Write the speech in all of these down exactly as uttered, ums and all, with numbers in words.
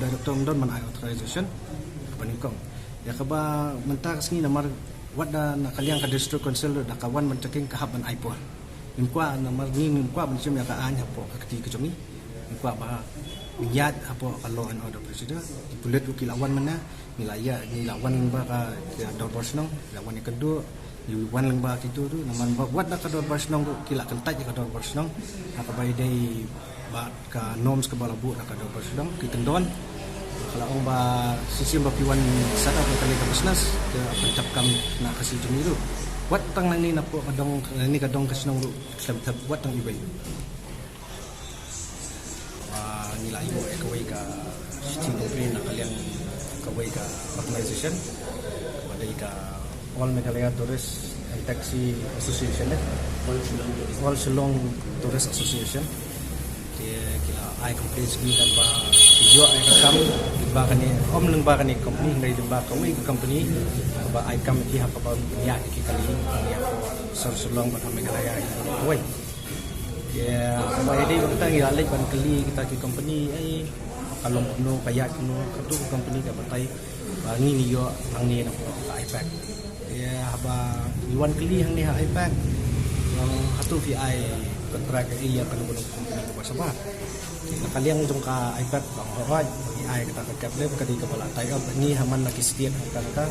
Director ym don ban ai authorization ba nyngkong. Ïa kaba mynta ka sngi namar wat da na ka liang ka District Council da ka wan ban checking ka hap ban ai por. Ngim kwah namar ngi ngim kwah ban shim ïa ka aiñ hapoh ka kti ka jong ngi. Ngim kwah ba ngi ïaid hapoh ka law and order procedure. Ki pulit ruh ki la wan mynne, ngi la ïa, ngi la wan lyngba ka, ka dorbar shnong, ngi la wan ïakynduh, ngi wan lyngba kito ruh, namar ba wat da ka dorbar shnong ruh ki la kyntait ïa ka dorbar shnong. Ha kaba ïadei bad ka norms kaba la buh na ka dorbar shnong, ki kyndon. Ka la ong ba shisien ba phi wan set up ïa kane ka business, ka pynthep kam na ka Khasi jong ngi ruh. Wat tang nangne na pdeng, nangne ka dong ka shnong ruh, khlem thep wat tang iwei. Ba ngi la ïoh ïa kawei ka shithi complaint na ka liang kawei ka organization, kaba dei ka All Meghalaya Tourist and Taxi Association, eh? All Shillong Tourist Association. Ki, ki la ai complaint sha ngi ba ki ïoh ai ka kam lyngba kane, ym lyngba kane company, hynrei lyngba kawei ka company kaba ai kam ki ha kaba ïa ki kali ïa sor Shillong bad ha Meghalaya ïa kawei. Ïa, ba ïadei bad kata ngi la leit ban kylli kita ki company, ai, ka long kumno, ka ïaid kumno, kato ka company ka batai ba ngi ngi ïoh nangne na ka IPAC. Ïa, haba ngi wan kylli hangne ha IPAC, long hato phi ai kontrak ïa kano kano company kaba shabar. Na ka liang jong ka IPAC ba ong hooid, ngi ai kata ka cab lem, ka dei kaba la tie up ngi ha man la ki state ha ka ka.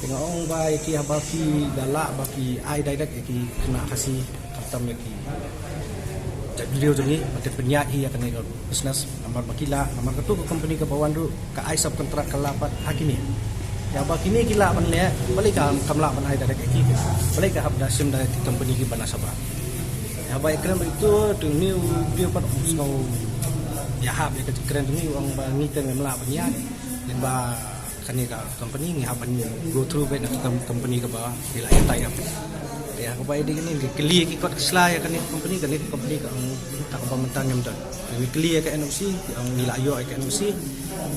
Te nga ong ba ïa ki haba phi da lah ba phi ai direct ïa ki khynnah Khasi, khamtam ïa ki jaitbynriew jong ngi, ba te pynïaid hi ïa kane ka business, namar ba ki lah, namar kato ka company kaba wan ruh ka ai subcontract ka lah pat ha kine. Ïa ba kine ki lah ban leh, balei ka, kam lah ban ai direct ïa ki, balei ka hap da shim da ki company kiba na shabar. Ïa ba ïa kren ba ito, te une u briew pat u sngew ïahap ïa ka jingkren jong ngi, u ong ba ngi te ngim lah ban ïaid, lyngba kane ka company ngi hap ban go through beit na ka com-, company kaba ngi la ïa tie up. Te ha kaba ïadei kane ngi kylli ïa ki kot ki sla ïa kane ka company, kane ka company ka ong kata kaba mynta ngim don. Ngi kylli ïa ka NOC, ki ong ngi la ïoh ïa ka NOC.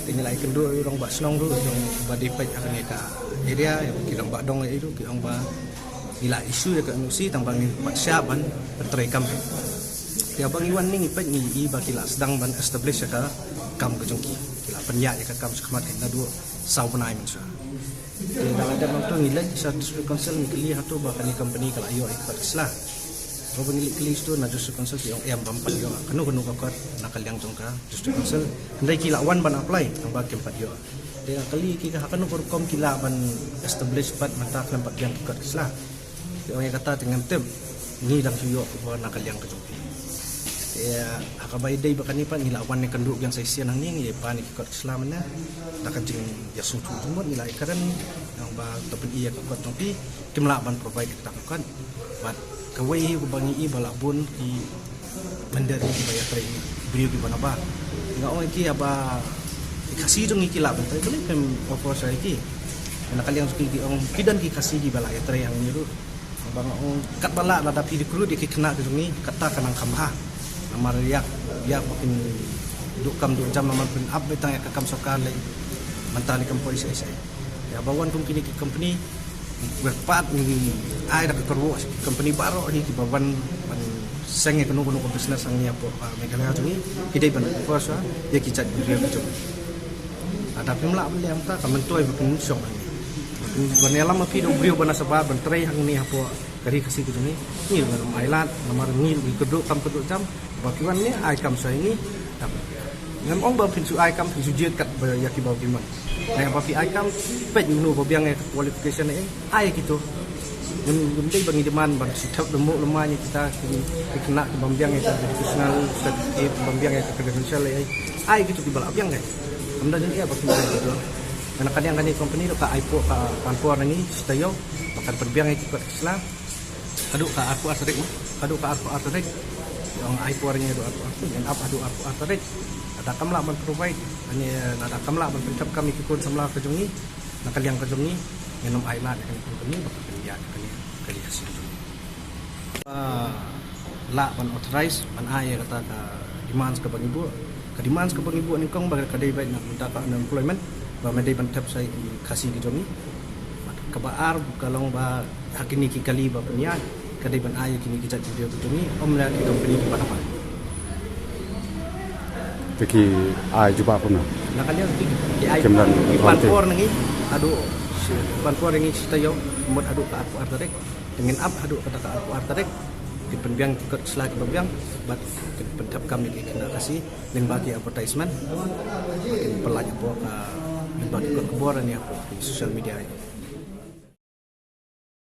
Te ngi la ïakynduh ïa u rangbah shnong ruh, u rangbah dei peit ha kane ka area, ïa ki rangbah dong ïa ruh, ki ong ba ngi la issue ïa ka NOC tang ba ngim pat shah ban pyntrei kam. Te haba ngi wan ne ngi peit ngi i ba ki la sdang ban establish ïa ka kam ka jong ki. Ki la pynïaid ïa ka kam shakhmat ka naduh saw bnai mynshuwa. Te da la dep nangto ngi leit sha District Council ngi kylli hato ba kane company ka la ïoh ïa ki kot ki sla. Haba ngi leit kylli shato na District Council ki ong em bym pat ïoh kano kano ka kot na ka liang jong ka District Council. Hynrei ki la wan ban apply tang ba kim pat ïoh. Te nga kylli ki ha kano ka rukom ki lah ban establish pat mynta khlem pat biang ki kot ki sla. Te ong ïa kata te ngam tip. Ngi dang shu ïoh khubor na ka liang ka jong phi. Te ha kaba ïadei bad kane pat ngi la wan ïakynduh biang sa shisien hangne ngi pan ïa ki kot ki sla mynne. Da ka jingïasngewthuh jingmut ngi la ïakren ong ba to pyni ïa ka kot jong phi. Kim lah ban provide ïa kata ka kot. Bad kawei hi kaba ngi i ba la bun ki mynder kiba ïatrei, briew kiba na bar. Nga ong ïa ki haba ki Khasi jong ngi ki lah ban trei, balei phim offer sha ïa ki? Na ka liang jong ki ki ong ki don ki Khasi kiba lah ïatrei hangne ruh. Ba nga ong katba lah lada phi recruit ïa ki khynnah ki jong ngi, kata ka nang kham bha. Namar ïa, ïa ba kin duh kam duh jam namar phin ap beit tang ïa ka kam sorkar lei. Mynta lei kam poi shisha shisha. Ïa ba wan kum kine ki company, Kyrpad ngi ai da ka kyrwoh sha ki company baroh hi kiba wan ban seng ïa kano kano ka business hangne hapoh, ah, Meghalaya jong ngi, ki dei ban offer sha ïa ki jaitbynriew ki jong ngi. Lada phim lah ban leh kumta ka myntoi ba kin shong hangne. Ban ïalam ma phi da u briew ba na shabar ban trei hangne hapoh ka ri Khasi ka jong ngi. Ngi ruh ngim ai lad namar ngi ruh ngi kyrduh kam kyrduh jam. Ba phi wan ne ai kam sha ngi. Ngam ong ba phin shu ai kam, phin shu jied kat ba ïa kiba phi mon. Nang ba phi ai kam, peit mano ba biang ïa ka qualification eh, ai kito. Ngim, ngim dei ba ngi demand ban shu thep lemo lema ïa kita ki, ki khynnah ki bym biang ïa ka educational certificate, bym biang ïa ka credential eh. Ai kito kiba lah biang eh. Kam don jingeh ba phin ai kito. Nang ka liang kane company ruh ka ai por, ka pan por na ngi shi taïew ba kan pynbiang ïa ki kot ki sla. Haduh ka arphew ar tarik, ma? Haduh ka arphew ar tarik. Ong ai por ngi haduh arphew ar tarik, ngan ap haduh arphew ar tarik. Lada kam lah ban provide, ani lada kam lah ban pynthep kam ïa ki khun samla ka jong ngi, na ka liang ka jong ngi, ngin ym ai lad ïa kane ka company ba ka pynïaid ïa kane ka liang ka jong ngi. Ah, lah ban authorize ban ai ïa kata ka demands kaba ngi buh. Ka demands kaba ngi buh nyngkong ba ka dei beit na ka bynta ka unemployment, ba me dei ban thep sha ki Khasi ki jong ngi. Kaba ar ka long ba ha kine ki kali ba pynïaid ka dei ban ai ïa kine ki jaitbynriew ki jong ngi, ym lei ki company kiba na bar. Te ki ai jubab kumno? Na ka liang ki, ki ai, ki pan por na ngi haduh, ki pan por na ngi shi taïew, mut haduh ka arphew ar tarik. Te ngin ap haduh kata ka arphew ar tarik. Ki pynbiang ki kot sla kiba biang bad ki pynthep kam ïa ki khynnah Khasi lyngba ki advertisement. Ki pynlait hapoh ka, lyngba ki kot khubor ne hapoh ki social media.